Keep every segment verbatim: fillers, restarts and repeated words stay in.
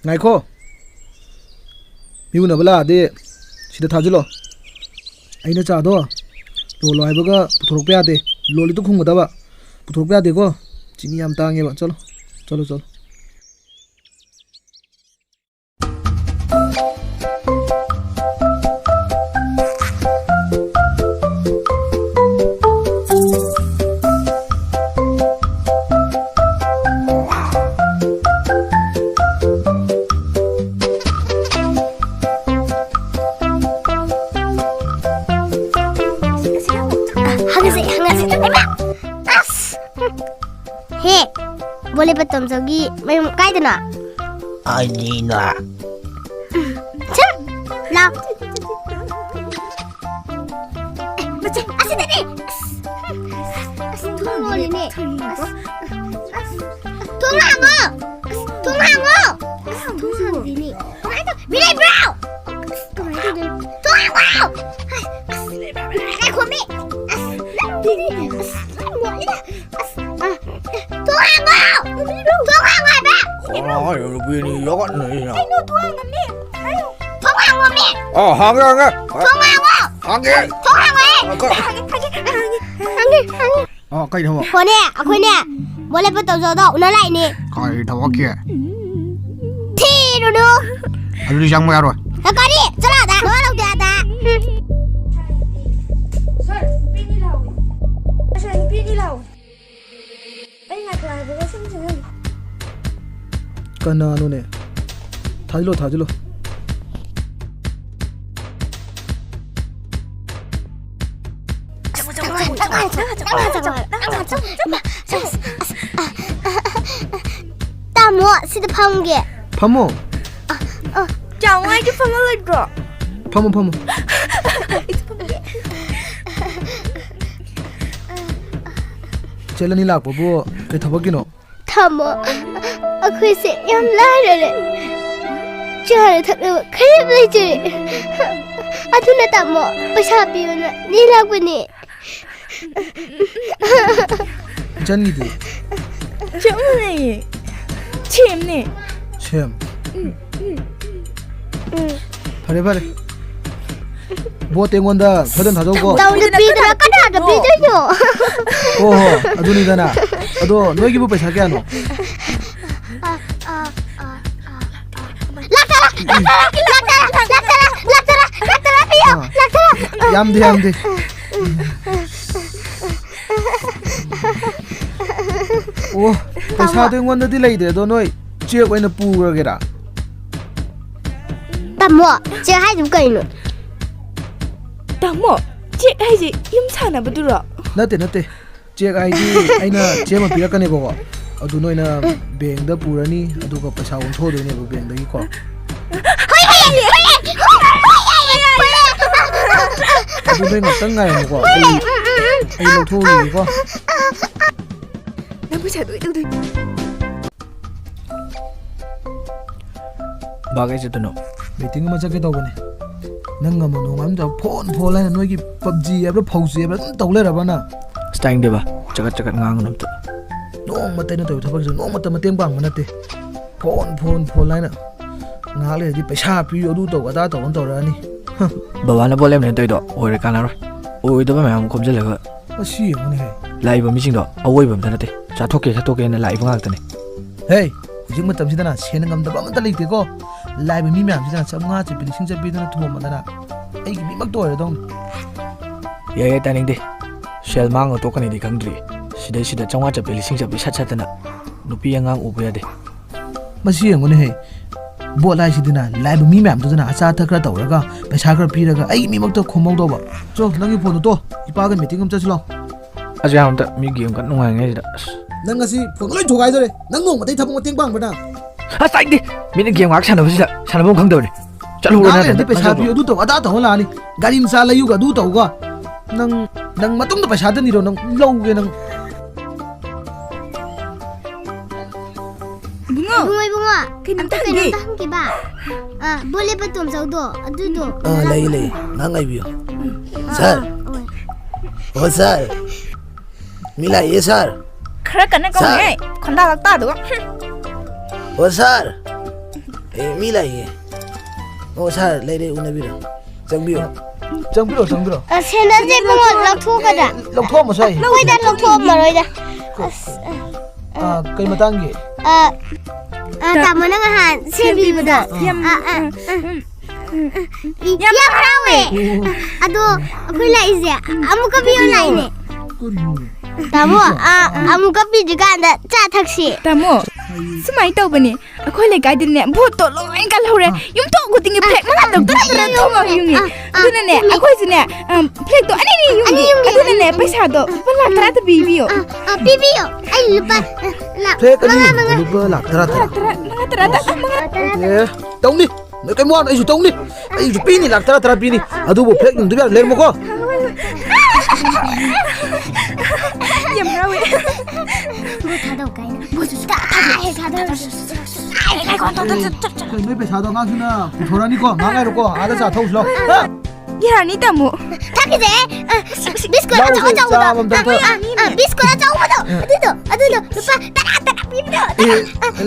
ꯉꯥꯏꯈꯣ꯫ ꯃꯤ ꯎꯅꯕ ꯂꯥꯛꯑꯗꯤ ꯁꯤꯗ ꯊꯥꯖꯤꯜꯂꯣ꯫ ꯑꯩꯅ ꯆꯥꯗꯣ ꯂꯣꯜꯂꯣ ꯍꯥꯏꯕꯒ ꯄꯨꯊꯣꯔꯛꯄ ꯌꯥꯗꯦ꯫ ꯂꯣꯜꯂꯤꯗꯣ ꯈꯨꯝꯒꯗꯕ꯫ ꯄꯨꯊꯣꯔꯛꯄ ꯌꯥꯗꯦꯀꯣ꯫ ꯆꯤꯅꯤ ꯌꯥꯝ ꯇꯥꯡꯉꯦꯕ꯫ ꯆꯠꯂꯣ, ꯆꯠꯂꯣ, ꯆꯠꯂꯣ꯫ ꯍꯪꯉꯁꯤ, ꯍꯪꯉꯁꯤ꯫ ꯑꯁ! ꯍꯦ, ꯕꯣꯂꯦ ꯄꯇꯣꯝꯆꯧꯒꯤ ꯃꯌꯨꯝ ꯀꯥꯏꯗꯅꯣ? ꯑꯅꯤꯅ꯫ ꯁꯨꯝ ꯂꯥꯎ꯫ ꯃꯆꯦ, ꯑꯁꯤꯗꯅꯦ꯫ ꯑꯁ, ꯑꯁ, ꯊꯣꯡ ꯂꯣꯜꯂꯤꯅꯦ꯫ ꯑꯁ, ꯑꯁ, ꯊꯣꯡ ꯍꯥꯡꯉꯣ꯫ ꯑꯁ, ꯊꯣꯡ ꯍꯥꯡꯉꯣ꯫ ꯑꯁ, ꯊꯣꯡ ꯍꯥꯡꯗꯦꯅꯦ꯫ ꯀꯃꯥꯏ ꯇꯧ-, ꯃꯤ ꯂꯩꯕ꯭ꯔꯣ? ꯑꯁ, ꯀꯃꯥꯏ ꯇꯧꯗꯣꯏꯅꯣ? ꯊꯣꯡ ꯍꯥꯡꯉꯣ꯫ ꯑꯁ, ꯑꯁ, ꯉꯥꯏꯈꯣꯃꯤ꯫ ꯑꯁ, ꯅꯪꯗꯤꯅꯦ꯫ ꯑꯁ, ꯌꯥꯝ ꯃꯣꯠꯂꯤꯗ꯫ ꯑꯁ, ꯑ, ꯊꯣꯡ ꯍꯥꯡꯉꯣ! ꯊꯣꯡ ꯍꯥꯡꯉꯣ ꯍꯥꯏꯕ! ꯀꯅꯥꯅꯣ ꯅꯨꯄꯤ ꯑꯅꯤ ꯌꯣꯛꯈꯠꯅꯔꯤꯁꯤꯅ? ꯀꯩꯅꯣ, ꯊꯣꯡ ꯍꯥꯡꯉꯝꯅꯦ! ꯊꯣꯡ ꯍꯥꯡꯉꯣꯃꯤ! ꯑꯣ, ꯍꯥꯡꯒꯦ, ꯍꯥꯡꯒꯦ! ꯊꯣꯡ ꯍꯥꯡꯉꯣ! ꯍꯥꯡꯒꯦ! ꯊꯣꯡ ꯍꯥꯡꯉꯣ! ꯍꯥꯡꯒꯦ! ꯍꯥꯡꯉꯦ, ꯍꯥꯡꯉꯦ! ꯑꯣ, ꯀꯩ ꯊꯕꯛ? ꯍꯣꯅꯦ, ꯑꯩꯈꯣꯏꯅꯦ, ꯕꯣꯂꯦ ꯄꯇꯣꯝꯆꯧꯗꯣ ꯎꯅ ꯂꯥꯛꯏꯅꯦ꯫ ꯀꯔꯤ ꯊꯕꯛꯀꯤ? ꯊꯤꯔꯨꯅꯨ! ꯑꯗꯨꯗꯤ ꯆꯪꯕ ꯌꯥꯔꯣꯏ꯫ ꯑꯦ, ꯀꯔꯤ? ꯆꯠꯂꯣ ꯑꯥꯗ! ꯅꯋꯥ ꯂꯧꯗꯦ ꯑꯥꯗ! ꯁꯥꯔ, ꯅꯨꯄꯤ ꯑꯅꯤ ꯂꯥꯎ꯫ ꯁꯥꯔ, ꯅꯨꯄꯤ ꯑꯅꯤ ꯂꯥꯎ꯫ ꯑꯩ ꯉꯥꯏꯈꯣ ꯍꯥꯏꯕꯒ ꯁꯨꯝ ꯆꯪꯍꯜꯂꯨ꯫ ꯀꯅꯥꯅꯣꯅꯦ? ꯊꯥꯖꯤꯜꯂꯣ, ꯊꯥꯖꯤꯜꯂꯣ꯫ ꯇꯥꯃꯣ, ꯁꯤꯗ ꯐꯝꯒꯦ꯫ ꯐꯝꯃꯣ꯫ ꯀꯌꯥꯝ ꯋꯥꯏꯒꯦ, ꯐꯝꯍꯜꯂꯣꯏꯗ꯭ꯔꯣ? ꯐꯝꯃꯣ, ꯐꯝꯃꯣ꯫ ꯏꯆꯦ ꯂꯅꯤ ꯂꯥꯛꯄꯕꯨ ꯀꯩ ꯊꯕꯛꯀꯤꯅꯣ? ꯇꯥꯃꯣ, ꯑꯩꯈꯣꯏꯁꯦ ꯌꯥꯝ ꯂꯥꯏꯔꯔꯦ꯫ ꯆꯥꯅ ꯊꯛꯅꯕ ꯀꯔꯤꯝ ꯂꯩꯇ꯭ꯔꯦ꯫ ꯑꯗꯨꯅ ꯇꯥꯃꯣ, ꯄꯩꯁꯥ ꯄꯤꯌꯨꯅ ꯅꯤ ꯂꯥꯛꯄꯅꯦ꯫ ꯏꯆꯟꯒꯤꯗꯤ? ꯁꯦꯝꯅꯦ꯫ ꯁꯦꯝꯅꯦ꯫ ꯁꯦꯝ? ꯐꯔꯦ, ꯐꯔꯦ꯫ ꯕꯣꯠꯇꯤ ꯑꯩꯉꯣꯟꯗ ꯁꯣꯏꯗꯅ ꯊꯥꯖꯧꯀꯣ꯫ ꯇꯧꯗ ꯄꯤꯗꯅ ꯀꯅꯥꯗ ꯄꯤꯗꯣꯏꯅꯣ? ꯑꯣ ꯍꯣ, ꯑꯗꯨꯅꯤꯗꯅ꯫ ꯑꯗꯣ ꯅꯣꯏꯒꯤꯕꯨ ꯄꯩꯁꯥ ꯀꯌꯥꯅꯣ? ꯂꯥꯛ ꯇꯔꯥ, ꯂꯥꯛ ꯇꯔꯥ, ꯂꯥꯛ ꯇꯔꯥ, ꯂꯥꯛ ꯇꯔꯥ, ꯂꯥꯛ ꯇꯔꯥ ꯄꯤꯌꯣ, ꯑꯥ꯫ ꯂꯥꯛ ꯇꯔꯥ꯫ ꯌꯥꯝꯗꯦ, ꯌꯥꯝꯗꯦ꯫ ꯑꯣ, ꯄꯩꯁꯥꯗꯣ ꯑꯩꯉꯣꯟꯗꯗꯤ ꯂꯩꯇ꯭ꯔꯦ, ꯑꯗꯣ ꯅꯣꯏ ꯆꯦꯛ ꯑꯣꯏꯅ ꯄꯨꯈ꯭ꯔꯒꯦꯔꯥ? ꯇꯥꯃꯣ, ꯆꯦꯛ ꯍꯥꯏꯗꯨꯕꯨ ꯀꯩꯅꯣ? ꯇꯥꯃꯣ, ꯆꯦꯛ ꯍꯥꯏꯁꯦ ꯌꯨꯝ ꯁꯥꯟꯅꯕꯗꯨꯔꯣ? ꯅꯠꯇꯦ, ꯅꯠꯇꯦ꯫ ꯆꯦꯛ ꯍꯥꯏꯗꯤ ꯑꯩꯅ ꯆꯦ ꯑꯃ ꯄꯤꯔꯛꯀꯅꯦꯕꯀꯣ, ꯑꯗꯨ ꯅꯣꯏꯅ ꯕꯦꯡꯗ ꯄꯨꯔꯅꯤ, ꯑꯗꯨꯒ ꯄꯩꯁꯥ ꯑꯣꯟꯊꯣꯛꯑꯗꯣꯏꯅꯦꯕ ꯕꯦꯡꯗꯒꯤꯀꯣ꯫ ꯑꯗꯨ ꯅꯣꯏ ꯉꯥꯛꯇꯪ ꯉꯥꯏꯔꯝꯃꯨꯀꯣ, ꯑꯩ, ꯑꯩ ꯂꯧꯊꯣꯛꯎꯈꯤꯒꯦꯀꯣ꯫ ꯅꯪ ꯄꯩꯁꯥꯗꯣ ꯀꯩꯗꯧꯗꯣꯏꯅꯣ? ꯕꯥ, ꯀꯩ ꯆꯠꯇꯣꯏꯅꯣ? ꯃꯤꯇꯤꯡ ꯑꯃ ꯆꯠꯀꯦ ꯇꯧꯕꯅꯦ꯫ ꯅꯪ ꯑꯃ ꯅꯣꯡꯉꯥꯟꯕꯗ ꯐꯣꯟ, ꯐꯣꯟ ꯍꯥꯏꯅ ꯅꯣꯏꯒꯤ ꯄꯞꯖꯤ ꯍꯥꯏꯕ꯭ꯔꯥ, ꯐꯧꯖꯤ ꯍꯥꯏꯕ꯭ꯔꯥ ꯑꯗꯨꯝ ꯇꯧ ꯂꯩꯔꯕ ꯅꯪ? ꯑꯁ, ꯇꯥꯅꯤꯡꯗꯦ ꯕꯥ, ꯆꯒꯠ ꯆꯒꯠ ꯉꯥꯡꯒꯅꯨ ꯑꯝꯇ꯫ ꯅꯣꯡꯃꯇ ꯑꯩꯅ ꯇꯧꯔꯤꯕ ꯊꯕꯛꯁꯦ ꯅꯣꯡꯃꯇ ꯃꯇꯦꯡ ꯄꯥꯡꯕ ꯅꯠꯇꯦ꯫ ꯐꯣꯟ, ꯐꯣꯟ, ꯐꯣꯟ ꯍꯥꯏꯅ ꯉꯥꯏꯍꯥꯛ ꯂꯩꯔꯗꯤ ꯄꯩꯁꯥ ꯄꯤꯌꯨ, ꯑꯗꯨ ꯇꯧ, ꯑꯗꯥ ꯇꯧ ꯑꯅ ꯇꯧꯔꯛꯑꯅꯤ꯫ ꯍ꯫ ꯕꯕꯥꯅ ꯕꯣꯠ ꯂꯦꯞꯅꯦꯅ ꯇꯧꯔꯤꯗꯣ ꯑꯣꯏꯔꯣꯏ, ꯀꯥꯟꯅꯔꯣꯏ꯫ ꯑꯣꯏꯗꯕ ꯃꯌꯥꯝ ꯑꯃ ꯈꯣꯝꯖꯤꯜꯂꯒ꯫ ꯃꯁꯤ ꯌꯦꯡꯉꯨꯅꯦꯍꯦ꯫ ꯂꯥꯛꯏꯕ ꯃꯤꯁꯤꯡꯗꯣ ꯑꯋꯣꯏꯕ ꯑꯝꯇ ꯅꯠꯇꯦ, ꯆꯥꯊꯣꯛꯀꯦ ꯈꯣꯠꯇꯣꯛꯀꯦꯅ ꯂꯥꯛꯏꯕ ꯉꯥꯛꯇꯅꯦ꯫ ꯍꯦ, ꯍꯧꯖꯤꯛ ꯃꯇꯝꯁꯤꯗꯅ ꯁꯦꯟꯅ ꯉꯝꯗꯕ ꯑꯃꯠꯇ ꯂꯩꯇꯦꯀꯣ꯫ ꯂꯥꯛꯏꯕ ꯃꯤ ꯃꯌꯥꯝꯁꯤꯗꯅ ꯆꯥꯝꯃꯉꯥ ꯆꯠꯄꯤ, ꯂꯤꯁꯤꯡ ꯆꯠꯄꯤꯗꯅ ꯊꯣꯝꯃꯗꯅ ꯑꯩꯒꯤ ꯃꯤꯃꯛꯇ ꯑꯣꯏꯔꯗꯧꯅꯤ꯫ ꯌꯥꯏ ꯌꯥꯏ, ꯇꯥꯅꯤꯡꯗꯦ꯫ ꯁꯦꯜ ꯃꯥꯡꯉ ꯇꯣꯛꯀꯅꯤꯗꯤ ꯈꯪꯗ꯭ꯔꯤ꯫ ꯁꯤꯗꯩꯁꯤꯗ ꯆꯥꯝꯃꯉꯥ ꯆꯠꯄꯤ, ꯂꯤꯁꯤꯡ ꯆꯠꯄꯤ ꯁꯠ ꯁꯠꯇꯅ ꯅꯨꯄꯤ ꯑꯉꯥꯡ ꯎꯕ ꯌꯥꯗꯦ꯫ ꯃꯁꯤ ꯌꯦꯡꯉꯨꯅꯦꯍꯦ, ꯕꯣꯠ ꯍꯥꯏꯁꯤꯗꯤꯅ ꯂꯥꯛꯏꯕ ꯃꯤ ꯃꯌꯥꯝꯗꯨꯗꯅ ꯑꯆꯥ ꯑꯊꯛ ꯈꯔ ꯇꯧꯔꯒ ꯄꯩꯁꯥ ꯈꯔ ꯄꯤꯔꯒ ꯑꯩꯒꯤ ꯃꯤꯃꯛꯇ ꯈꯣꯝꯍꯧꯗꯧꯕ꯫ ꯆꯣ, ꯅꯪꯒꯤ ꯐꯣꯟꯗꯣ ꯇꯣ, ꯏꯄꯥꯒ ꯃꯤꯇꯤꯡ ꯑꯃ ꯆꯠꯁꯤ ꯂꯥꯎ꯫ ꯑꯁ, ꯌꯥꯝ ꯑꯝꯇ ꯃꯤ ꯒꯦꯝ ꯀꯟꯅ ꯅꯨꯡꯉꯥꯏꯔꯤꯉꯩꯁꯤꯗ꯫ ꯑꯁ꯫ ꯅꯪ ꯉꯁꯤ ꯐꯣꯟ ꯂꯣꯏ ꯊꯨꯒꯥꯏꯗꯣꯔꯦ꯫ ꯅꯪ ꯅꯣꯡꯃꯇꯩ ꯊꯕꯛ ꯃꯇꯦꯡ ꯄꯥꯡꯕ꯭ꯔꯥ ꯅꯪ? ꯑꯁ, ꯇꯥꯏꯗꯦ꯫ ꯃꯤꯅ ꯒꯦꯝ ꯉꯥꯏꯍꯥꯛ ꯁꯥꯟꯅꯕꯁꯤꯗ ꯁꯥꯟꯅꯐꯝ ꯈꯪꯗꯕꯅꯦ꯫ ꯆꯠꯂꯨꯔꯣ ꯉꯥꯏꯍꯥꯛ ꯅꯠꯇ꯭ꯔꯗꯤ ꯂꯩꯔꯗꯤ ꯄꯩꯁꯥ ꯅꯠꯇ꯭ꯔꯣ? ꯄꯤꯌꯨ, ꯑꯗꯨ ꯇꯧ, ꯑꯗꯥ ꯇꯧ ꯂꯥꯛꯑꯅꯤ꯫ ꯒꯥꯔꯤ ꯃꯆꯥ ꯂꯩꯌꯨꯒ ꯑꯗꯨ ꯇꯧꯒ꯫ ꯅꯪ, ꯅꯪ ꯃꯇꯨꯡꯗ ꯄꯩꯁꯥ ꯇꯅꯤꯔꯣ ꯅꯪ? ꯂꯧꯒꯦ ꯅꯪ꯫ ꯏꯕꯨꯡꯉꯣ꯫ ꯏꯕꯨꯡꯉꯣ, ꯏꯕꯨꯡꯉꯣ, ꯀꯩꯅꯣꯝꯇ ꯑꯝꯇ ꯍꯪꯒꯦ꯫ ꯀꯩꯅꯣꯝꯇ ꯍꯪꯒꯦꯕ꯫ ꯑ, ꯕꯣꯠ ꯂꯦꯞꯄ ꯇꯣꯝꯆꯧꯗꯣ, ꯑꯗꯨꯗꯣ꯫ ꯑ, ꯂꯩ, ꯂꯩ꯫ ꯉꯥꯏꯍꯥꯛ ꯉꯥꯏꯕꯤꯌꯨ꯫ ꯑ, ꯁꯥꯔ꯫ ꯑ, ꯍꯣꯏ꯫ ꯑꯣ ꯁꯥꯔ, ꯃꯤ ꯂꯥꯛꯏꯌꯦ ꯁꯥꯔ꯫ ꯈꯔ ꯀꯟꯅ ꯀꯧꯅꯦ꯫ ꯁꯥꯔ꯫ ꯈꯣꯟꯗꯥ ꯂꯥꯛꯇꯥꯗꯨꯒ꯫ ꯑꯣ ꯁꯥꯔ, ꯑꯦ, ꯃꯤ ꯂꯥꯛꯏꯌꯦ꯫ ꯑꯣ ꯁꯥꯔ, ꯂꯩꯔꯦ, ꯎꯅꯕꯤꯔꯣ꯫ ꯆꯪꯕꯤꯌꯨ꯫ ꯆꯪꯕꯤꯔꯣ, ꯆꯪꯕꯤꯔꯣ꯫ ꯑ, ꯁꯦꯟꯗꯜꯁꯦ ꯏꯕꯨꯡꯉꯣ ꯂꯧꯊꯣꯛꯀꯗ꯭ꯔꯥ? ꯂꯧꯊꯣꯛꯑꯝꯃꯁꯨ ꯌꯥꯏ꯫ ꯂꯧꯊꯣꯛꯑꯝꯃꯔꯣꯏꯗ꯫ ꯑꯁ, ꯑ, ꯑ, ꯀꯩ ꯃꯇꯥꯡꯒꯤ? ꯑ, ꯑ, ꯇꯥꯃꯣꯅ ꯉꯍꯥꯟ ꯁꯦꯝꯕꯤꯕꯗꯣ꯫ ꯌꯥꯝ, ꯑ, ꯑ, ꯑ, ꯎꯝ, ꯎꯝ, ꯌꯥꯝ ꯍꯔꯥꯎꯋꯦ꯫ ꯑꯣ꯫ ꯑꯗꯣ ꯑꯩꯈꯣꯏ ꯂꯥꯛꯏꯁꯦ ꯑꯃꯨꯛꯀ ꯄꯤꯌꯣ ꯂꯥꯛꯏꯅꯦ꯫ ꯀꯔꯤꯅꯣ? ꯇꯥꯃꯣ, ꯑ, ꯑꯃꯨꯛꯀ ꯄꯤꯗ꯭ꯔꯤꯀꯥꯟꯗ ꯆꯥ ꯊꯛꯁꯤ꯫ ꯇꯥꯃꯣ, ꯁꯨꯃꯥꯏꯅ ꯇꯧꯕꯅꯦ, ꯑꯩꯈꯣꯏ ꯂꯩꯀꯥꯏꯗꯅꯦ ꯚꯣꯠꯇꯣ ꯂꯣꯏ ꯀꯜꯍꯧꯔꯦ꯫ ꯑꯥ꯫ ꯌꯨꯝꯊꯣꯡ ꯈꯨꯗꯤꯡꯒꯤ ꯐ꯭ꯂꯦꯛ ꯃꯉꯥ ꯇꯔꯨꯛ ꯇꯔꯥ ꯇꯔꯥ ꯊꯣꯡꯉ ꯌꯨꯡꯉꯤ꯫ ꯑꯥ, ꯑꯥ, ꯑꯗꯨꯅꯅꯦ, ꯆꯨꯝꯃꯦ꯫ ꯑꯩꯈꯣꯏꯁꯨꯅꯦ, ꯑꯝ, ꯐ꯭ꯂꯦꯛꯇꯣ ꯑꯅꯤꯅꯤ ꯌꯨꯡꯉꯤ꯫ ꯑꯅꯤ ꯌꯨꯡꯉꯤ, ꯑꯗꯨꯅꯅꯦ, ꯑꯅꯤ꯫ ꯄꯩꯁꯥꯗꯣ ꯂꯨꯄꯥ ꯂꯥꯛ ꯇꯔꯥꯇ ꯄꯤꯕꯤꯌꯣ꯫ ꯑꯥ, ꯑꯥ, ꯄꯤꯕꯤꯌꯣ꯫ ꯑꯩ ꯂꯨꯄꯥ, ꯑ, ꯂꯥꯛ ꯐ꯭ꯂꯦꯛ ꯑꯅꯤ ꯃꯉꯥ, ꯌꯨꯡꯕꯗ ꯃꯉꯥ꯫ ꯂꯨꯄꯥ ꯂꯥꯛ ꯇꯔꯥ ꯇꯔꯥ꯫ ꯂꯥꯛ ꯇꯔꯥ, ꯃꯉꯥ ꯇꯔꯥ, ꯃꯉꯥ ꯇꯔꯥ꯫ ꯑꯦ, ꯇꯧꯅꯤ꯫ ꯅꯣꯏ ꯀꯩꯝ ꯋꯥꯒꯅꯨ, ꯑꯩꯁꯨ ꯇꯧꯅꯤ꯫ ꯑꯩꯁꯨ ꯄꯤꯅꯤ, ꯂꯥꯛ ꯇꯔꯥ ꯇꯔꯥ ꯄꯤꯅꯤ꯫ ꯑꯗꯨꯕꯨ ꯐ꯭ꯂꯦꯛ ꯌꯨꯡꯗꯕ ꯌꯥꯔꯣꯏ, ꯂꯩꯔꯝꯃꯣꯀꯣ꯫ ꯌꯥꯝ ꯍꯔꯥꯎꯋꯦ꯫ ꯊꯥꯗꯧ ꯀꯥꯏꯅ꯫ ꯃꯣꯏꯁꯨ ꯁꯨꯡꯊꯥ ꯊꯥꯗꯧ꯫ ꯇꯥꯏ, ꯊꯥꯗꯧ꯫ ꯀꯩ, ꯅꯣꯏ ꯄꯩꯁꯥꯗꯣ ꯑꯉꯥꯡꯁꯤꯅ ꯄꯨꯊꯣꯔꯛꯑꯅꯤꯀꯣ, ꯉꯥꯏꯍꯥꯛ ꯉꯥꯏꯔꯣꯀꯣ, ꯑꯥꯗ ꯆꯥ ꯊꯛꯎꯁꯤ ꯂꯥꯎ꯫ ꯍꯥ? ꯌꯥꯔꯅꯤ, ꯇꯥꯃꯣ꯫ ꯊꯛꯈꯤꯁꯦ꯫ ꯑ, ꯕꯤꯁꯀꯨꯠ ꯂꯥꯎꯁꯦ, ꯑꯆꯧ ꯑꯆꯧꯕꯗꯣ꯫ ꯆꯥ ꯑꯃ ꯑ, ꯊꯛ꯫ ꯑ, ꯑ, ꯕꯤꯁꯀꯨꯠ ꯑꯆꯧꯕꯗꯣ꯫ ꯑ꯫ ꯑꯗꯨꯗꯣ, ꯑꯗꯨꯗꯣ ꯂꯨꯄꯥ ꯇꯔꯥ ꯇꯔꯥ ꯄꯤꯕꯗꯣ꯫ ꯑꯦ,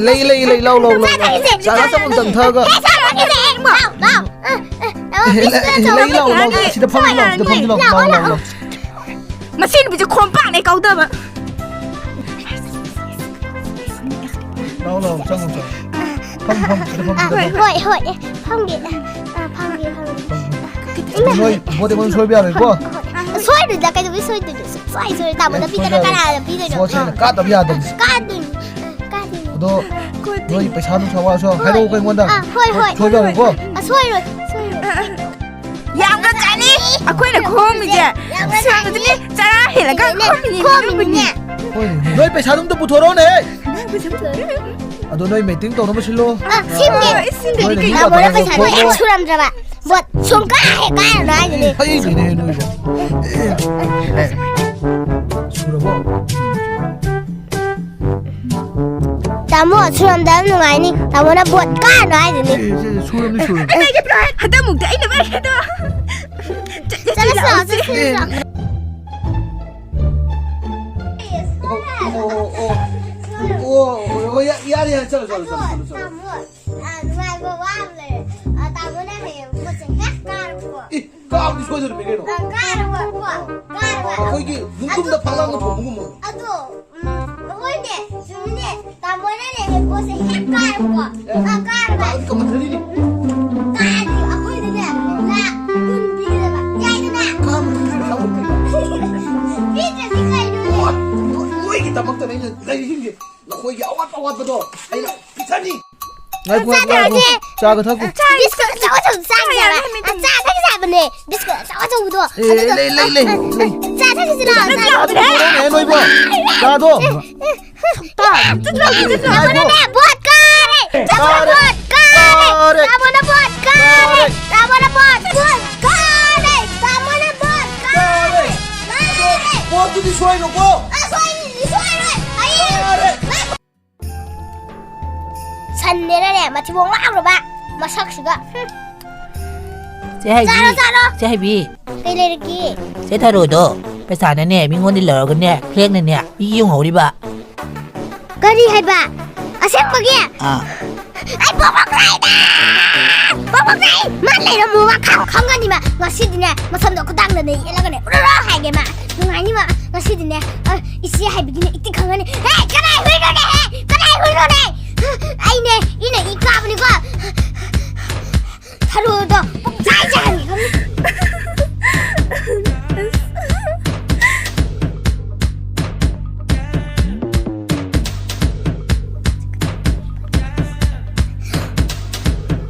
ꯂꯩ, ꯂꯩ, ꯂꯩ, ꯂꯥꯎ, ꯂꯥꯎ, ꯂꯥꯎ, ꯂꯥꯎ꯫ ꯆꯥ ꯊꯛꯈꯤꯁꯦ꯫ ꯆꯥ ꯑꯆꯧꯕ ꯑꯝꯇꯪ ꯊꯛꯑꯒ꯫ ꯑꯦ, ꯆꯥ ꯊꯛꯈꯤꯁꯦ꯫ ꯂꯥꯎ, ꯂꯥꯎ꯫ ꯑ, ꯑ, ꯑ, ꯑꯦ, ꯕꯤꯁꯀꯨꯠ ꯑꯆꯧꯕ ꯂꯩ, ꯂꯥꯎ, ꯂꯥꯎ, ꯂꯥꯎ꯫ ꯊꯛꯈꯤꯁꯦ꯫ ꯁꯤꯗ ꯐꯝꯁꯤ ꯂꯥꯎ, ꯁꯤꯗ ꯐꯝꯁꯤ ꯂꯥꯎ, ꯂꯥꯎ, ꯂꯥꯎ, ꯂꯥꯎ꯫ ꯂꯥꯎ꯫ ꯃꯁꯤ ꯅꯨꯄꯤꯁꯦ ꯈꯣꯝꯄꯥꯛꯅꯦ ꯀꯥꯎꯗꯕ꯫ ꯂꯥꯎ, ꯂꯥꯎ, ꯆꯪꯉꯣ, ꯆꯪꯉꯣ꯫ ꯐꯝ, ꯐꯝ, ꯁꯤꯗ ꯐꯝ, ꯁꯤꯗ ꯐꯝ꯫ ꯍꯣꯏ, ꯍꯣꯏ, ꯍꯣꯏ, ꯑꯦ, ꯐꯝꯒꯦ, ꯑ, ꯐꯝꯒꯦ, ꯐꯝꯒꯦ꯫ ꯐꯝ, ꯐꯝ꯫ ꯏꯃꯥ꯫ ꯅꯣꯏ ꯚꯣꯠ ꯑꯩꯉꯣꯟꯗ ꯁꯣꯏꯕ ꯌꯥꯔꯣꯏꯀꯣ? ꯁꯣꯏꯔꯣꯏꯗ, ꯀꯩꯗꯧꯕꯩ ꯁꯣꯏꯗꯣꯏꯅꯣ? ꯁꯨꯡꯁꯣꯏ ꯁꯣꯏꯔꯣꯏ꯫ ꯇꯥꯃꯣꯗ ꯑꯦ, ꯄꯤꯗꯅ ꯁꯣꯏꯕ ꯌꯥꯔꯣꯏ꯫ ꯀꯅꯥꯗ ꯄꯤꯗꯣꯏꯅꯣ? ꯚꯣꯠꯁꯦ ꯑꯩꯅ ꯀꯥꯗꯕ ꯌꯥꯗꯕꯅꯤ꯫ ꯀꯥꯗꯣꯏꯅꯤ꯫ ꯑ, ꯀꯥꯗꯣꯏꯅꯤ꯫ ꯑꯗꯣ ꯅꯣꯏ ꯄꯩꯁꯥ ꯅꯨꯡꯁꯥ ꯋꯥꯔꯁꯨ ꯍꯥꯏꯔꯛꯎꯀꯣ ꯑꯩꯉꯣꯟꯗ꯫ ꯑ, ꯍꯣꯏ, ꯍꯣꯏ꯫ ꯁꯣꯏꯕ ꯌꯥꯔꯣꯏꯀꯣ? ꯑ, ꯁꯣꯏꯔꯣꯏ, ꯁꯣꯏꯔꯣꯏ꯫ ꯌꯥꯝꯅ ꯆꯥꯅꯤ ꯑꯩꯈꯣꯏꯅ ꯈꯣꯝꯃꯤꯁꯦ꯫ ꯌꯥꯝꯅ ꯆꯥꯅꯤ꯫ ꯆꯔꯥ ꯍꯦꯜꯂꯒ ꯈꯣꯝꯃꯤꯅꯦ, ꯈꯣꯝꯃꯤꯅꯦ꯫ ꯈꯣꯝꯃꯤꯅꯦ꯫ ꯍꯣꯏꯅꯦ꯫ ꯅꯣꯏ ꯄꯩꯁꯥꯗꯣ ꯑꯝꯇ ꯄꯨꯊꯣꯔꯛꯑꯣꯅꯦ꯫ ꯑꯗꯣ ꯅꯣꯏ ꯃꯤꯇꯤꯡ ꯇꯧꯅꯕ ꯁꯤꯜꯂꯣ꯫ ꯑ, ꯁꯤꯟꯒꯦ꯫ ꯍꯣꯏ, ꯁꯤꯟꯗꯣꯏꯅꯤ ꯅꯣꯏꯅ ꯀꯩꯅꯣ꯫ ꯃꯤ ꯇꯥꯃꯣꯅ ꯄꯩꯁꯥꯗꯣ ꯈꯣꯝꯃꯣ꯫ ꯍꯦꯛ ꯁꯨꯔꯝꯗ꯭ꯔꯕ꯫ ꯚꯣꯠ ꯁꯨꯡꯀꯥ ꯍꯦꯛ ꯀꯥꯔꯅꯨ ꯍꯥꯏꯁꯤꯅꯤ꯫ ꯍꯩꯗꯣꯏꯅꯦ ꯅꯣꯏꯕꯣ꯫ ꯁꯨꯔꯕꯣ? ꯇꯥꯃꯣ, ꯁꯨꯔꯝꯗꯕ ꯅꯨꯡꯉꯥꯏꯅꯤ꯫ ꯇꯥꯃꯣꯅ ꯚꯣꯠ ꯀꯥꯔꯅꯨ ꯍꯥꯏꯁꯤꯅꯤ꯫ ꯁꯦ, ꯁꯦ, ꯁꯨꯔꯕꯅꯤ, ꯁꯨꯔꯕꯅꯤ꯫ ꯑꯩ ꯂꯩꯒꯦ ꯄꯤꯔꯛꯑꯣ꯫ ꯍꯟꯗꯛꯃꯨꯛꯇꯤ ꯑꯩꯅ ꯂꯩꯒꯦ꯫ ꯆꯠꯂꯁꯤ ꯂꯥꯛꯑꯣ, ꯆꯠꯂꯁꯤ ꯂꯥꯛꯑꯣ꯫ ꯆꯠꯂꯣ, ꯆꯠꯂꯣ, ꯆꯠꯂꯣ, ꯆꯠꯂꯣ, ꯆꯠꯂꯣ꯫ ꯇꯥꯃꯣ, ꯑ, ꯅꯨꯡꯉꯥꯏꯕ ꯋꯥ ꯑꯃ ꯂꯩꯔꯦ꯫ ꯑ, ꯇꯥꯃꯣꯅ ꯍꯌꯦꯡ ꯄꯣꯠꯁꯦ ꯍꯦꯛ ꯀꯥꯔꯕꯀꯣ꯫ ꯑꯦ, ꯀꯥꯕꯗꯤ ꯁꯣꯏꯗꯅꯃꯤ ꯀꯩꯅꯣ꯫ ꯑ, ꯀꯥꯔꯕꯀꯣ, ꯀꯥꯔꯕ꯫ ꯑꯩꯈꯣꯏꯒꯤ ꯅꯨꯡꯇꯨꯝꯗ ꯐꯛꯂꯥꯡꯗ ꯊꯣꯡꯕꯒꯨꯝꯕ꯫ ꯑꯗꯣ, ꯎꯝ, ꯍꯣꯏꯅꯦ, ꯆꯨꯝꯃꯤꯅꯦ꯫ ꯇꯥꯃꯣꯅꯅꯦ ꯍꯦꯛ ꯄꯣꯠꯁꯦ ꯍꯦꯛ ꯀꯥꯔꯕꯀꯣ꯫ ꯑꯦ, ꯑ, ꯀꯥꯔꯕ꯫ ꯀꯥꯕꯗꯤ ꯀꯝꯄꯜꯁꯔꯤꯅꯤ꯫ ꯀꯥꯔꯗꯤ ꯑꯩꯈꯣꯏꯗꯅꯦ ꯂꯥꯛ ꯀꯨꯟ ꯄꯤꯒꯗꯕ꯫ ꯌꯥꯏꯗꯅ? ꯀꯥꯕꯗꯤ ꯀꯥꯕꯗꯤ꯫ ꯄꯤꯗ꯭ꯔꯗꯤ ꯀꯩꯅꯣꯅꯦ? ꯅꯣꯏꯒꯤꯗꯃꯛꯇꯅꯦ ꯑꯩꯅ ꯂꯩꯔꯤꯁꯤꯡꯁꯦ꯫ ꯅꯈꯣꯏꯒꯤ ꯑꯋꯥꯠ ꯑꯋꯥꯠꯄꯗꯣ ꯑꯩꯅ ꯄꯤꯊꯅꯤ꯫ ꯉꯥꯏꯈꯣ, ꯉꯥꯏꯈꯣ, ꯉꯥꯏꯈꯣ꯫ ꯆꯥꯒ ꯊꯛꯈꯣ꯫ ꯕꯤꯁꯀꯨꯠ ꯑꯆꯧ ꯑꯆꯧꯕ ꯆꯥꯒꯦ ꯍꯥꯏꯕ꯫ ꯆꯥ ꯊꯛꯁꯦ ꯍꯥꯏꯕꯅꯦ꯫ ꯕꯤꯁꯀꯨꯠ ꯑꯆꯧ ꯑꯆꯧꯕꯗꯣ꯫ ꯑꯦ, ꯑꯗꯨꯗꯣ ꯂꯩ, ꯂꯩ, ꯂꯩ, ꯂꯩ꯫ ꯆꯥ ꯊꯛꯁꯤꯔꯣ? ꯆꯥ ꯊꯛꯁꯤꯔꯣ? ꯅꯣꯏꯕꯣ꯫ ꯆꯥꯗꯣ꯫ ꯇꯥꯃꯣꯅꯅꯦ ꯕꯣꯠ ꯀꯥꯔꯦ! ꯇꯥꯃꯣꯅ ꯀꯥꯔꯦ! ꯕꯣꯠ ꯀꯥꯔꯦ! ꯀꯥꯔꯦ! ꯇꯥꯃꯣꯅ ꯕꯣꯠ ꯀꯥꯔꯦ! ꯀꯥꯔꯦ! ꯇꯥꯃꯣꯅ ꯕꯣꯠ, ꯕꯣꯠ ꯀꯥꯔꯦ! ꯇꯥꯃꯣꯅ ꯕꯣꯠ ꯀꯥꯔꯦ! ꯀꯥꯔꯦ! ꯕꯣꯠꯇꯨꯗꯤ ꯁꯣꯏꯅꯨꯀꯣ! ꯑ, ꯁꯣꯏ-, ꯁꯣꯏꯔꯣꯏ! ꯍꯌꯦꯡ ꯀꯥꯔꯦ! ꯁꯟꯅꯦꯅꯅꯦ ꯃꯊꯤꯕꯣꯡ ꯂꯥꯎꯔꯕ ꯃꯁꯛꯁꯤꯒ꯫ ꯍꯨꯝ꯫ ꯆꯦ ꯍꯥꯏꯕꯤ꯫ ꯆꯥꯔꯣ, ꯆꯥꯔꯣ꯫ ꯆꯦ ꯍꯥꯏꯕꯤ꯫ ꯀꯩ ꯂꯩꯔꯒꯦ? ꯆꯦ ꯊꯔꯣꯗꯣ ꯄꯩꯁꯥꯅꯅꯦ ꯃꯤꯉꯣꯟꯗ ꯂꯧꯔꯒꯅꯦ ꯐ꯭ꯂꯦꯛꯅꯅꯦ ꯃꯤ ꯌꯨꯡꯍꯧꯔꯤꯕ꯫ ꯀꯔꯤ ꯍꯥꯏꯕ? ꯑꯁꯦꯡꯕꯒꯤ? ꯑꯥ꯫ ꯑꯩ ꯄꯣꯛꯄ ꯀꯥꯏꯗ? ꯄꯣꯛꯄ ꯀꯥꯏ? ꯃꯥ ꯂꯩꯔꯝꯃꯣ, ꯃꯥ ꯈꯪ-, ꯈꯪꯒꯅꯤ ꯃꯥ꯫ ꯉꯁꯤꯗꯤꯅꯦ ꯃꯁꯝꯗꯣ ꯈꯨꯗꯥꯡꯗꯅꯦ ꯌꯦꯠꯂꯒꯅꯦ ꯎꯔꯨꯔꯨ ꯍꯥꯏꯒꯦ ꯃꯥ꯫ ꯅꯨꯡꯉꯥꯏꯅꯤ ꯃꯥ꯫ ꯉꯁꯤꯗꯤꯅꯦ, ꯑ, ꯏꯆꯦ ꯍꯥꯏꯕꯤꯒꯤꯅꯦ ꯏꯇꯤ ꯈꯪꯒꯅꯤ꯫ ꯍꯦ, ꯀꯅꯥꯏ ꯍꯨꯏꯅꯣꯅꯦ? ꯍꯦ, ꯀꯅꯥꯏ ꯍꯨꯏꯅꯣꯅꯦ? ꯑꯩꯅꯦ, ꯏꯅ ꯏ ꯀꯥꯕꯅꯤꯀꯣ꯫ ꯊꯔꯣꯗꯣ ꯄꯨꯡꯆꯥꯏ ꯆꯥꯏꯍꯟꯒꯦ ꯈꯪꯉꯤ꯫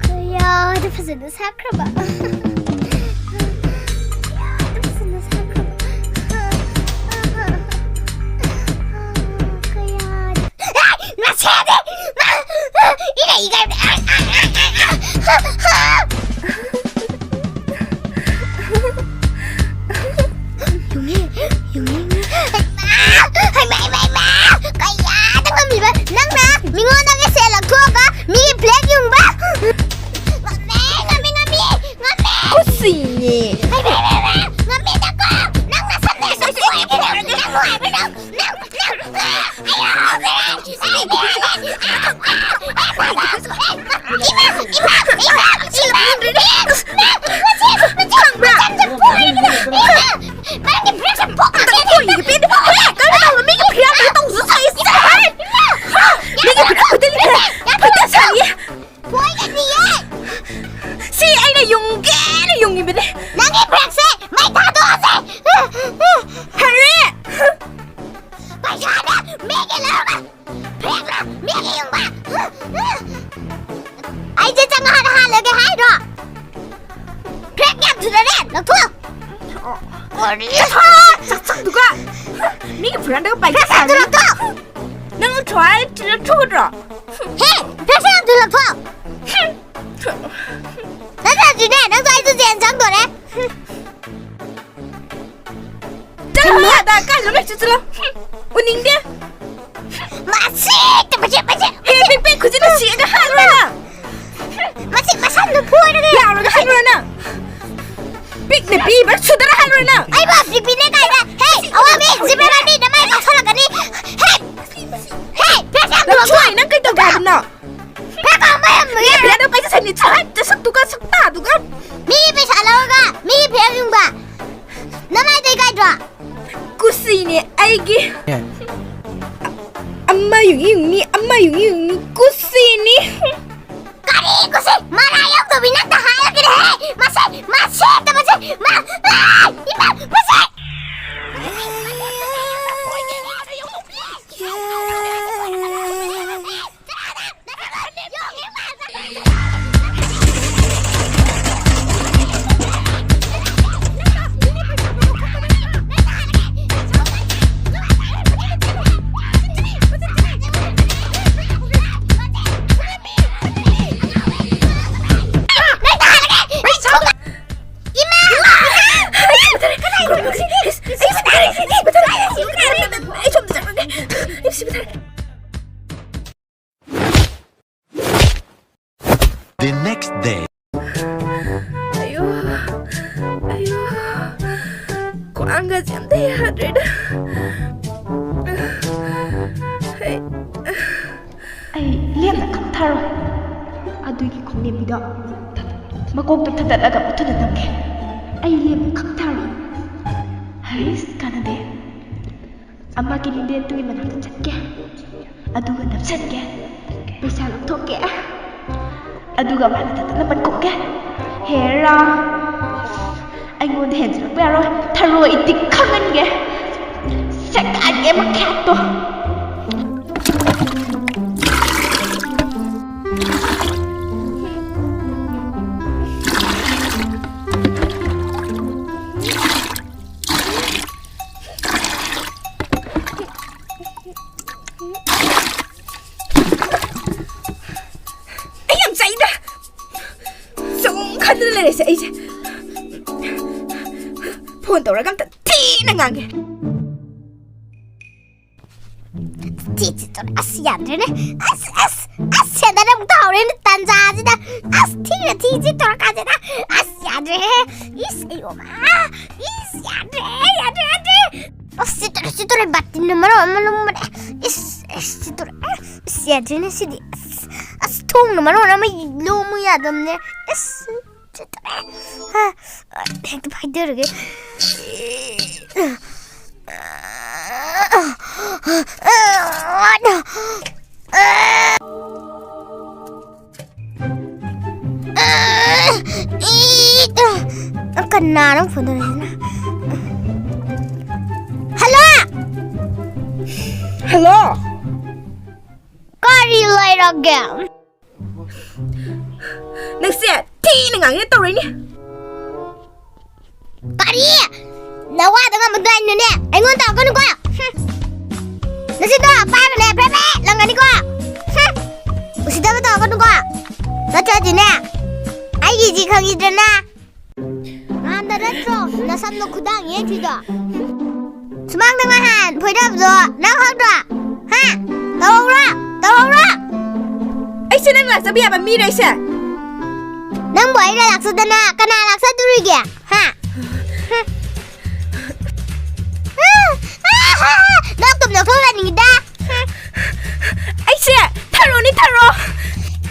ꯀꯌꯥꯗ ꯐꯖꯅ ꯁꯥꯈ꯭ꯔꯕ꯫ ꯀꯌꯥꯗ ꯐꯖꯅ ꯁꯥꯈ꯭ꯔꯕ꯫ ꯀꯌꯥꯗ ꯅꯁꯦꯗꯤ! ꯏꯅ ꯏꯒꯥꯏꯕꯅꯦ! ꯌꯨꯡꯉꯤ, ꯌꯨꯡꯉꯤ, ꯌꯨꯡꯉꯤ꯫ ꯍꯩꯃꯥ! ꯍꯩꯃꯥ, ꯍꯩꯃꯥ, ꯍꯩꯃꯥ! ꯀꯌꯥꯗ ꯉꯝꯃꯤꯕ ꯅꯪꯅ ꯃꯤꯉꯣꯟꯗꯒꯤ ꯁꯦꯜ ꯂꯧꯊꯣꯛꯑꯒ ꯃꯤꯒꯤ ꯐ꯭ꯂꯦꯠ ꯌꯨꯡꯕ? ꯉꯝꯃꯦ, ꯉꯝꯃꯦ, ꯉꯝꯃꯦ, ꯉꯝꯃꯦ! ꯈꯨꯠꯁꯤꯅꯦ꯫ ꯍꯩꯃꯥ, ꯍꯩꯃꯥ, ꯍꯩꯃꯥ! ꯉꯝꯃꯦꯗꯀꯣ! ꯅꯪ ꯅꯁꯝꯗ ꯁꯣꯏ-, ꯁꯣꯏ-, ꯁꯣꯏ-, ꯅꯪ ꯅꯨꯡꯉꯥꯏꯕ꯭ꯔꯥ ꯅꯪ? ꯁꯤ ꯑꯩꯅ ꯌꯨꯡꯒꯦꯅ ꯌꯨꯡꯉꯤꯕꯅꯦ꯫ ꯅꯪꯒꯤ ꯕ꯭ꯔꯦꯛꯁꯦ ꯃꯩ ꯊꯥꯗꯣꯛꯑꯁꯦ꯫ ꯍꯔꯦ! ꯄꯩꯁꯥꯅ ꯃꯤꯒꯤ ꯂꯧꯔꯒ ꯕ꯭ꯔꯦꯛꯅ ꯃꯤꯒꯤ ꯌꯨꯡꯕ꯫ ꯑꯩꯁꯦ ꯆꯪꯉꯛꯑꯅ ꯍꯥꯜꯂꯒꯦ ꯍꯥꯏꯔꯣ? ꯕ꯭ꯔꯦꯛ ꯌꯥꯝ ꯊꯨꯅꯅꯦ ꯂꯧꯊꯣꯛꯑꯣ꯫ ꯀꯔꯤ? ꯆꯥꯛ ꯆꯥꯛꯗꯨꯒ ꯃꯤꯒꯤ ꯐꯤꯔꯥꯟꯗꯒ ꯄꯥꯏꯒꯦ ꯕ꯭ꯔꯦꯛ ꯌꯥꯝ ꯊꯨꯅ ꯂꯧꯊꯣꯛꯑꯣ꯫ ꯅꯪ ꯂꯧꯊꯣꯛꯑꯣ ꯍꯥꯏꯔ ꯂꯧꯊꯣꯛꯀꯗ꯭ꯔꯣ? ꯍꯦ! ꯕ꯭ꯔꯦꯛꯁꯦ ꯌꯥꯝ ꯊꯨꯅ ꯂꯧꯊꯣꯛꯑꯣ꯫ ꯅꯠꯇ꯭ꯔꯗꯤꯅꯦ, ꯅꯪꯁꯨ ꯑꯩꯁꯨ ꯖꯦꯜ ꯆꯪꯗꯣꯔꯦ꯫ ꯆꯠꯂꯣ, ꯌꯥꯗ, ꯀꯥꯏꯗꯅꯣ ꯂꯣꯏ ꯆꯠꯂꯣ꯫ ꯎꯅꯤꯡꯗꯦ꯫ ꯃꯁꯤ, ꯃꯁꯤ, ꯃꯁꯤ, ꯍꯦ, ꯄꯤꯛ ꯄꯤꯛ ꯈꯨꯖꯤꯟꯗꯣ ꯁꯤꯛꯑꯒ ꯍꯥꯠꯂꯨꯔ ꯅꯪ꯫ ꯃꯁꯤ ꯃꯁꯝꯗꯨ ꯐꯣꯏꯔꯒ ꯌꯥꯎꯔꯒ ꯍꯥꯠꯂꯨꯔ ꯅꯪ꯫ ꯄꯤꯛꯅ ꯄꯤꯕ ꯁꯨꯗꯔ ꯍꯥꯠꯂꯨꯔ ꯅꯪ꯫ ꯑꯩꯕꯨ ꯄꯤꯛꯄꯤꯅꯦ ꯀꯥꯏꯅ꯫ ꯍꯦ, ꯑꯋꯥꯡꯕꯤ, ꯖꯤꯕ꯭ꯔꯥꯅꯤ, ꯅꯃꯥꯏ ꯀꯛꯊꯠꯂꯛꯀꯅꯤ꯫ ꯍꯦ, ꯍꯦ, ꯄꯦꯁꯥ ꯂꯧꯊꯣꯛꯑꯣ, ꯅꯪ ꯀꯩ ꯇꯧꯒꯦ ꯍꯥꯏꯕꯅꯣ? ꯐꯦꯛ ꯀꯥꯝꯕ ꯌꯥꯝ ꯂꯨꯏꯌꯦ꯫ ꯐꯦꯛ ꯑꯗꯣ ꯀꯩꯁꯨ ꯁꯟꯅꯤ ꯆꯠ, ꯅꯁꯛꯇꯨꯒ ꯁꯛꯇꯥꯗꯨꯒ꯫ ꯃꯤꯒꯤ ꯄꯩꯁꯥ ꯂꯧꯔꯒ ꯃꯤꯒꯤ ꯐꯦꯛ ꯌꯨꯡꯕ꯫ ꯅꯃꯥꯏꯗꯣ ꯏꯀꯥꯏꯗ꯭ꯔꯣ? ꯀꯨꯁꯤꯅꯦ ꯑꯩꯒꯤ꯫ ꯑꯃ ꯌꯨꯡꯉꯤ ꯌꯨꯡꯉꯤ, ꯑꯃ ꯌꯨꯡꯉꯤ ꯌꯨꯡꯉꯤ, ꯀꯨꯁꯤꯅꯤ꯫ ꯀꯔꯤ ꯀꯨꯁꯤ? ꯃꯔꯥ ꯌꯥꯎꯗꯕꯤ ꯅꯠꯇ ꯍꯥꯏꯔꯒꯅꯦꯍꯦ꯫ ꯃꯁꯤ, ꯃꯁꯤ, ꯃꯁꯤ, ꯃ-, ꯑꯥ! ꯏꯃꯥ, ꯃꯁꯤ! The next day. ꯑꯌꯣ, ꯑꯌꯣ, ꯈ꯭ꯋꯥꯡꯒꯁꯦ ꯑꯝꯇ ꯌꯥꯗ꯭ꯔꯦꯗ꯫ ꯂꯦꯝꯕꯤꯗꯣ ꯃꯀꯣꯛꯇ ꯊꯥꯗꯠꯂꯒ ꯃꯊꯟꯇ ꯅꯝꯒꯦ꯫ ꯑꯩ ꯂꯦꯝꯕ ꯈꯪ ꯊꯥꯔꯣꯏ꯫ ꯍꯩꯁ, ꯀꯥꯟꯅꯗꯦ꯫ ꯑꯃ ꯀꯤꯅꯤ ꯗꯦꯠꯇꯨꯒꯤ ꯃꯅꯥꯛꯇ ꯆꯠꯀꯦ, ꯑꯗꯨꯒ ꯅꯞꯁꯟꯒꯦ, ꯄꯩꯁꯥ ꯂꯧꯊꯣꯛꯀꯦ, ꯑꯗꯨꯒ ꯃꯥꯅ ꯊꯥꯗꯠꯅꯕ ꯀꯨꯝꯒꯦ꯫ ꯍꯦꯔꯥ, ꯑꯩꯉꯣꯟꯗ ꯍꯦꯟꯖꯤꯜꯂꯛꯄ ꯌꯥꯔꯣꯏ꯫ ꯊꯔꯣꯏꯗꯤ ꯈꯪꯍꯟꯒꯦ꯫ ꯁꯦꯒꯥꯏꯒꯦ ꯃꯈꯥꯠꯇꯣ꯫ ꯑꯩ ꯌꯥꯝ ꯆꯩꯗ꯫ ꯁꯨꯝ ꯈꯟꯗꯨꯅ ꯂꯩꯔꯁꯦ ꯑꯩꯁꯦ꯫ ꯐꯣꯟ ꯇꯧꯔꯒ ꯑꯝꯇ ꯊꯤꯅ ꯉꯥꯡꯒꯦ꯫ ꯊꯤ, ꯊꯤ, ꯊꯤ, ꯑꯁ, ꯌꯥꯗ꯭ꯔꯦꯅꯦ꯫ ꯑꯁ, ꯑꯁ, ꯑꯁ, ꯁꯦꯟꯗꯜ ꯑꯃꯨꯛ ꯇꯥꯍꯧꯔꯦꯅꯦ ꯇꯟꯖꯥꯁꯤꯗ꯫ ꯑꯁ, ꯊꯤꯅ ꯊꯤ, ꯊꯤ ꯇꯧꯔꯀꯥꯟꯁꯤꯗ꯫ ꯑꯁ, ꯌꯥꯗ꯭ꯔꯦꯍꯦ꯫ ꯏꯁ, ꯑꯩꯌꯣ ꯃꯥ꯫ ꯏꯁ, ꯌꯥꯗ꯭ꯔꯦ, ꯌꯥꯗ꯭ꯔꯦ, ꯌꯥꯗ꯭ꯔꯦ꯫ ꯑꯁ, ꯁꯤ ꯇꯧꯔꯦ, ꯁꯤ ꯇꯧꯔꯦ, ꯕꯥꯇꯤꯟꯅ ꯃꯔꯣꯟ ꯑꯃ ꯂꯨꯝꯕꯅꯦ꯫ ꯏꯁ, ꯑꯁ, ꯁꯤ ꯇꯧꯔꯦ꯫ ꯏꯁ, ꯌꯥꯗ꯭ꯔꯦꯅꯦ ꯁꯤꯗꯤ꯫ ꯑꯁ, ꯑꯁ, ꯊꯣꯡꯅ ꯃꯔꯣꯟ ꯑꯃ ꯂꯣꯝꯃꯨ ꯌꯥꯗꯕꯅꯦ꯫ ꯏꯁ, ꯁꯤ ꯇꯧꯔꯦ꯫ ꯍꯥ, ꯍꯦꯛꯇ ꯐꯥꯏꯗꯔꯒꯦ꯫ ꯀꯅꯥꯅꯣ ꯐꯣꯟ ꯇꯧꯔꯛꯏꯁꯤꯅ? ꯍꯜꯂꯣ! ꯍꯜꯂꯣ! ꯀꯔꯤ ꯂꯩꯔꯒꯦ? ꯅꯪꯁꯦ ꯊꯤꯅ ꯉꯥꯡꯉꯦ ꯇꯧꯔꯤꯅꯦ꯫ ꯀꯔꯤ? ꯅꯋꯥꯗ ꯉꯝꯕ ꯗꯥꯏꯅꯣꯅꯦ? ꯑꯩꯉꯣꯟꯗ ꯇꯧꯔꯛꯀꯅꯨꯀꯣ꯫ ꯍꯨꯝ꯫ ꯅꯁꯤꯗꯣ ꯄꯥꯏꯕꯅꯦ ꯐꯦ ꯐꯦ ꯂꯪꯒꯅꯤꯀꯣ꯫ ꯍꯨꯝ꯫ ꯎꯁꯤꯠꯇꯕ ꯇꯧꯔꯛꯀꯅꯨꯀꯣ꯫ ꯅꯠꯇ꯭ꯔꯗꯤꯅꯦ ꯑꯩꯒꯤꯁꯤ ꯈꯪꯉꯤꯗꯅ꯫ ꯉꯥꯟꯗ ꯅꯠꯇ꯭ꯔꯣ ꯅꯁꯝꯗꯣ ꯈꯨꯗꯥꯡ ꯌꯦꯛꯈ꯭ꯔꯤꯗꯣ? ꯁꯨꯃꯥꯡꯗ ꯉꯍꯥꯟ ꯐꯣꯏꯗꯕꯗꯣ ꯅꯪ ꯈꯪꯗ꯭ꯔꯣ? ꯍꯥ? ꯇꯧꯍꯧꯔꯣ? ꯇꯧꯍꯧꯔꯣ? ꯑꯩꯁꯦ ꯅꯪ ꯂꯥꯛꯆꯕ ꯌꯥꯕ ꯃꯤꯔꯣ ꯑꯩꯁꯦ? ꯅꯪꯕꯨ ꯑꯩꯅ ꯂꯥꯛꯆꯗꯅ ꯀꯅꯥ ꯂꯥꯛꯆꯗꯣꯔꯤꯒꯦ? ꯍꯥ? ꯅꯪ ꯇꯨꯝ ꯂꯧꯊꯣꯛꯍꯟꯅꯤꯡꯉꯤꯗ꯫ ꯑꯩꯁꯦ ꯊꯔꯣꯅꯤ, ꯊꯔꯣ꯫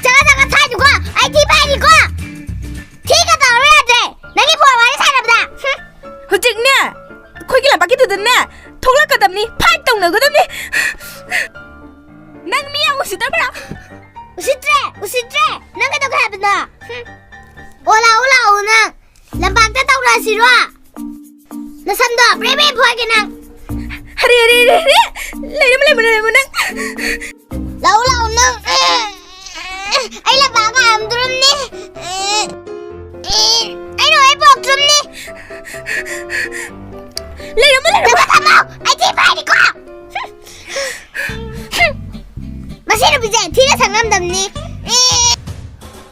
ꯆꯒꯠ ꯆꯒꯠ ꯁꯥꯏꯗꯨꯀꯣ, ꯑꯩ ꯊꯤ ꯐꯥꯏꯠ ꯇꯧꯅꯒꯗꯕꯅꯤ꯫ ꯅꯪ ꯃꯤ ꯌꯥꯝ ꯎꯁꯤꯠꯇꯕ꯭ꯔꯥ? ꯎꯁꯤꯠꯇ꯭ꯔꯦ, ꯎꯁꯤꯠꯇ꯭ꯔꯦ꯫ ꯅꯪ ꯀꯩꯗꯧꯒꯦ ꯍꯥꯏꯕꯅꯣ? ꯍꯨꯝ꯫ ꯑꯣ, ꯂꯥꯛꯑꯣ, ꯂꯥꯛꯑꯣ ꯅꯪ꯫ ꯂꯝꯄꯥꯛꯇ ꯇꯧꯔꯁꯤꯔꯣ? ꯅꯁꯝꯗꯣ ꯕ꯭ꯔꯦ ꯕ꯭ꯔꯦ ꯐꯣꯏꯒꯦ ꯅꯪ꯫ ꯑꯔꯦ, ꯑꯔꯦ, ꯑꯔꯦ, ꯑꯔꯦ꯫ ꯂꯩꯔꯝꯃꯨ, ꯂꯩꯔꯝꯃꯨ, ꯂꯩꯔꯝꯃꯨ ꯅꯪ꯫ ꯂꯥꯛꯑꯣ, ꯂꯥꯛꯑꯣ ꯅꯪ꯫ ꯑꯦ, ꯑꯩ ꯂꯝꯄꯥꯛ ꯉꯥꯏꯔꯝꯗꯣꯔꯝꯅꯤ꯫ ꯑꯦ, ꯑꯦ, ꯑꯩꯅ ꯍꯣꯔꯦꯟ ꯄꯨꯔꯛꯇꯣꯔꯝꯅꯤ꯫ ꯂꯩꯔꯝꯃꯨ, ꯂꯩꯔꯝꯃꯨ꯫ ꯊꯝꯃꯣ, ꯊꯝꯃꯣ꯫ ꯑꯩ ꯊꯤ ꯐꯥꯏꯅꯤꯀꯣ꯫ ꯃꯁꯤ ꯅꯨꯄꯤꯁꯦ ꯊꯤꯅ ꯁꯛꯉꯝꯗꯕꯅꯤ꯫ ꯑꯦ꯫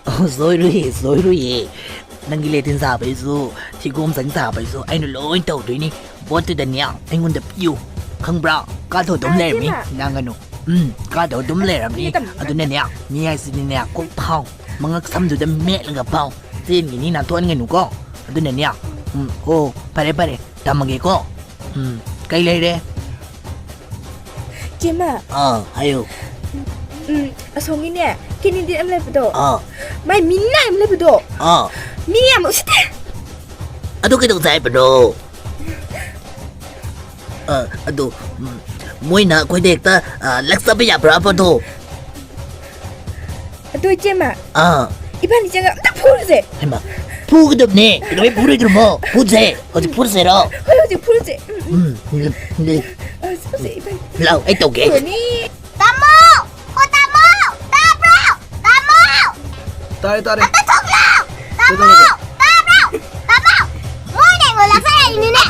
ꯑꯣ, ꯁꯣꯏꯔꯨꯏꯌꯦ, ꯁꯣꯏꯔꯨꯏꯌꯦ꯫ ꯅꯪꯒꯤ ꯂꯦꯇꯤꯟ ꯁꯥꯕꯩꯁꯨ, ꯊꯤꯒꯣꯝ ꯆꯪ ꯁꯥꯕꯩꯁꯨ ꯑꯩꯅ ꯂꯣꯏ ꯇꯧꯗꯣꯏꯅꯤ꯫ ꯚꯣꯠꯇꯨꯗꯅꯦ ꯑꯩꯉꯣꯟꯗ ꯄꯤꯌꯨ꯫ ꯈꯪꯕ꯭ꯔꯥ? ꯀꯥꯗꯧ ꯑꯗꯨꯝ ꯑꯥ, ꯂꯩꯔꯝꯅꯤ꯫ ꯏꯆꯦꯃ꯫ ꯂꯥꯡꯒꯅꯨ꯫ ꯎꯝ, ꯀꯥꯗꯧ ꯑꯗꯨꯝ ꯂꯩꯔꯝꯅꯤ꯫ ꯏꯆꯦ ꯇꯝꯃꯨ꯫ ꯑꯗꯨꯅꯅꯦ, ꯃꯤ ꯍꯥꯏꯁꯤꯗꯤꯅꯦ, ꯀꯣꯛ ꯐꯥꯎ꯫ ꯃꯉꯛ ꯁꯝꯗꯨꯗ ꯃꯦꯠꯂꯒ ꯐꯥꯎ꯫ ꯆꯦꯟꯈꯤꯅꯤ, ꯅꯥꯟꯊꯣꯛꯍꯟꯒꯅꯨꯀꯣ꯫ ꯑꯗꯨꯅꯅꯦ꯫ ꯎꯝ, ꯑꯣ, ꯐꯔꯦ, ꯐꯔꯦ꯫ ꯇꯝꯃꯒꯦꯀꯣ꯫ ꯎꯝ, ꯀꯩ ꯂꯩꯔꯦ? ꯏꯆꯦꯃ꯫ ꯑꯥ, ꯍꯥꯏꯌꯨ꯫ ꯎꯝ, ꯑꯁꯣꯝꯒꯤꯅꯦ, candidate ꯑꯃ ꯂꯩꯕꯗꯣ꯫ ꯑꯥ꯫ ꯃꯥꯏ ꯃꯤꯅꯥꯏ ꯑꯃ ꯂꯩꯕꯗꯣ꯫ ꯑꯥ꯫ ꯃꯤ ꯌꯥꯝ ꯎꯁꯤꯠꯇꯦ꯫ ꯑꯗꯨ ꯀꯩꯗꯧꯁꯦ ꯍꯥꯏꯕꯅꯣ? ꯑ, ꯑꯗꯨ, ꯎꯝ, ꯃꯣꯏꯅ ꯑꯩꯈꯣꯏꯗ ꯍꯦꯛꯇ, ꯑ, ꯂꯛꯆꯕ ꯌꯥꯕ꯭ꯔꯥꯕ ꯑꯗꯣ? ꯑꯗꯨ ꯏꯆꯦꯃ, ꯑꯥ꯫ ꯏꯕꯥꯅꯤ ꯆꯪꯉ ꯑꯝꯇ ꯐꯨꯔꯨꯁꯦ꯫ ꯍꯩꯃꯥ, ꯐꯨꯒꯗꯕꯅꯦ꯫ ꯀꯩꯗꯧꯕꯩ ꯐꯨꯔꯣꯏꯗ꯭ꯔꯤꯃꯣ? ꯐꯨꯁꯦ꯫ ꯍꯧꯖꯤꯛ ꯐꯨꯔꯨꯁꯦꯔꯣ? ꯍꯣꯏ, ꯍꯧꯖꯤꯛ ꯐꯨꯔꯨꯁꯦ꯫ ꯎꯝ, ꯎꯝ, ꯎꯝ, ꯎꯝ꯫ ꯑ, ꯐꯨꯔꯨꯁꯦ ꯏꯕꯥꯅꯤ꯫ ꯂꯥꯎ, ꯑꯩ ꯇꯧꯒꯦ꯫ ꯐꯨꯔꯅꯤ꯫ ꯇꯥꯃꯣ! ꯑꯣ, ꯇꯥꯃꯣ! ꯇꯥꯕ꯭ꯔꯣ? ꯇꯥꯃꯣ! ꯇꯥꯔꯦ, ꯇꯥꯔꯦ꯫ ꯑꯝꯇ ꯊꯣꯛꯂꯛꯑꯣ! ꯇꯥꯃꯣ! ꯀꯩꯗꯧꯔꯒꯦ? ꯇꯥꯕ꯭ꯔꯣ? ꯇꯥꯃꯣ! ꯃꯣꯏꯅ ꯑꯩꯉꯣꯟꯗ ꯂꯥꯛꯁꯜꯂꯛꯏꯅꯤꯅꯦ꯫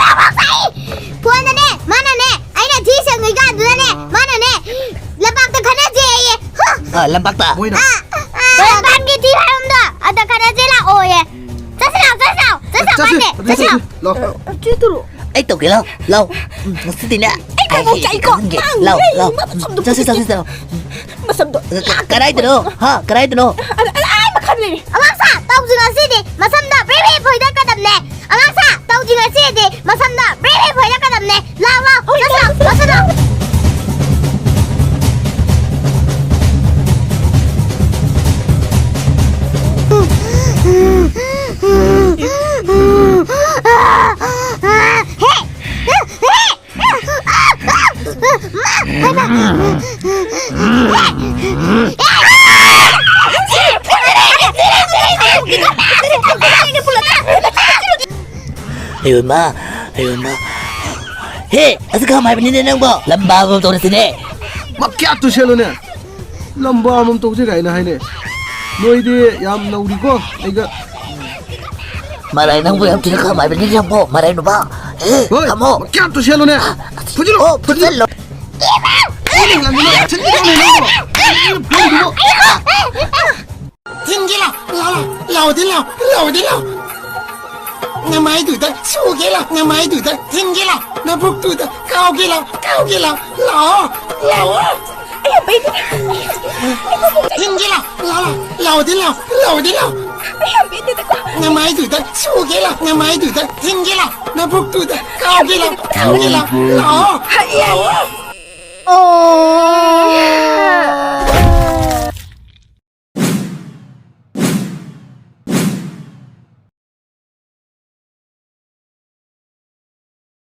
ꯐꯣꯟꯗꯅꯦ, ꯃꯥꯅꯅꯦ, ꯑꯩꯅ ꯊꯤ ꯁꯦꯡꯉꯤꯀꯥꯟꯗꯨꯗꯅꯦ, ꯃꯥꯅꯅꯦ, ꯂꯝꯄꯥꯛꯇ ꯈꯠꯅꯁꯦꯌꯦ꯫ ꯍꯨ! ꯑ, ꯂꯝꯄꯥꯛꯇ? ꯑ, ꯑ, ꯂꯝꯄꯥꯛꯀꯤ ꯊꯤ ꯐꯥꯏꯕꯝꯗꯣ, ꯑꯗ ꯈꯠꯅꯁꯦ ꯂꯥꯛꯑꯣꯌꯦ꯫ ꯆꯠꯁꯤ ꯂꯥꯛꯑꯣ, ꯆꯠꯁꯤ ꯂꯥꯛꯑꯣ, ꯆꯠꯁꯤ ꯂꯥꯛꯑꯣ, ꯆꯠꯁꯤ, ꯄꯥꯏꯁꯦ, ꯆꯠꯁꯤ ꯆꯠꯁꯤ ꯂꯥꯛꯑꯣ꯫ ꯂꯥꯛꯑꯣ꯫ ꯆꯦ ꯇꯨꯔꯨ꯫ ꯑꯩ ꯇꯧꯒꯦ, ꯂꯥꯎ, ꯂꯥꯎ꯫ ꯎꯝ, ꯉꯁꯤꯗꯤꯅꯦ, ꯑꯩ ꯀꯣꯛ ꯑꯩ ꯆꯥꯛꯏꯀꯣ꯫ ꯍꯦꯛ ꯈꯪꯒꯦ꯫ ꯅꯪ ꯂꯥꯎ, ꯅꯪ ꯂꯥꯎ꯫ ꯃꯁꯝꯗꯣ ꯎꯝ, ꯆꯠꯁꯤ, ꯆꯠꯁꯤ, ꯆꯠꯁꯤ꯫ ꯃꯁꯝꯗꯣ ꯀ-, ꯀ-, ꯀꯗꯥꯏꯗꯅꯣ? ꯍꯥ, ꯀꯗꯥꯏꯗꯅꯣ? ꯑ, ꯑ, ꯑ, ꯑꯥ ꯃꯈꯥꯗ ꯂꯩꯔꯦ꯫ ꯑꯉꯥꯡꯁꯥ, ꯇꯧꯁꯤ ꯉꯁꯤꯗꯤ꯫ ꯃꯁꯝꯗꯣ ꯕ꯭ꯔꯤ ꯕ꯭ꯔꯤ ꯐꯣꯏꯗꯠꯀꯗꯕꯅꯦ꯫ ꯑꯉꯥꯡꯁꯥ, ꯇꯧꯁꯤ ꯉꯁꯤꯗꯤ꯫ ꯃꯁꯝꯗꯣ ꯕ꯭ꯔꯤ ꯕ꯭ꯔꯤ ꯐꯣꯏꯗꯠꯀꯗꯕꯅꯦ꯫ ꯂꯥꯎ, ꯂꯥꯎ, ꯍꯣꯏ, ꯆꯠꯁꯤ ꯂꯥꯎ, ꯆꯠꯁꯤ ꯂꯥꯎ꯫ ꯍꯦ! ꯍꯦ! ꯑꯌꯣ ꯏꯃꯥ, ꯑꯌꯣ ꯏꯃꯥ꯫ ꯍꯦ, ꯑꯁꯤ ꯀꯃꯥꯏꯕꯅꯤꯅꯦ ꯅꯪꯕꯣ? ꯂꯝꯕꯥ ꯑꯃ ꯇꯧꯔꯁꯤꯅꯦ꯫ ꯃꯈ꯭ꯌꯥꯠꯇꯨ ꯁꯦꯠꯂꯨꯅꯦ꯫ ꯂꯝꯕꯥ ꯑꯃꯃꯝ ꯇꯧꯁꯤ ꯀꯥꯏꯅ ꯍꯥꯏꯅꯦ꯫ ꯅꯣꯏꯗꯤ ꯌꯥꯝ ꯅꯧꯔꯤꯀꯣ꯫ ꯑꯩꯒ ꯃꯔꯥꯏ ꯅꯪꯕꯨ ꯌꯥꯝ ꯊꯤꯅ ꯈꯥꯝ ꯍꯥꯏꯕꯅꯤ ꯅꯪꯕꯨ, ꯃꯔꯥꯏ ꯅꯨꯄꯥ꯫ ꯑꯦ, ꯍꯣꯏ, ꯈꯥꯝꯃꯣ꯫ ꯃꯈ꯭ꯌꯥꯠꯇꯨ ꯁꯦꯠꯂꯨꯅꯦ꯫ ꯐꯨꯖꯤꯜꯂꯣ, ꯑꯣ, ꯐꯨꯖꯤꯜꯂꯣ꯫ ꯐꯨꯖꯤꯜꯂꯣ, ꯐꯨꯖꯤꯜꯂꯣ꯫ ꯊꯤꯟꯒꯦ ꯂꯥꯎ, ꯂꯥꯎ, ꯂꯥꯎ, ꯂꯥꯎꯗꯤ ꯂꯥꯎ, ꯂꯥꯎꯗꯤ ꯂꯥꯎ꯫ ꯅꯃꯥꯏꯗꯨꯗ ꯁꯨꯒꯦ ꯂꯥꯎ, ꯅꯃꯥꯏꯗꯨꯗ ꯊꯤꯟꯒꯦ ꯂꯥꯎ, ꯅꯕꯨꯛꯇꯨꯗ ꯀꯥꯎꯒꯦ ꯂꯥꯎ, ꯀꯥꯎꯒꯦ ꯂꯥꯎ, ꯂꯥꯛꯑꯣ, ꯂꯥꯛꯑꯣ꯫ ꯊꯤꯟꯒꯦ ꯂꯥꯎ, ꯂꯥꯎ, ꯂꯥꯎ, ꯂꯥꯎꯗꯤ ꯂꯥꯎ, ꯂꯥꯎꯗꯤ ꯂꯥꯎ꯫ ꯅꯃꯥꯏꯗꯨꯗ ꯁꯨꯒꯦ ꯂꯥꯎ, ꯅꯃꯥꯏꯗꯨꯗ ꯊꯤꯟꯒꯦ ꯂꯥꯎ, ꯅꯕꯨꯛꯇꯨꯗ ꯀꯥꯎꯒꯦ ꯂꯥꯎ, ꯀꯥꯎꯒꯦ ꯂꯥꯎ, ꯂꯥꯛꯑꯣ, ꯂꯥꯛꯑꯣ꯫ ꯑꯣ꯫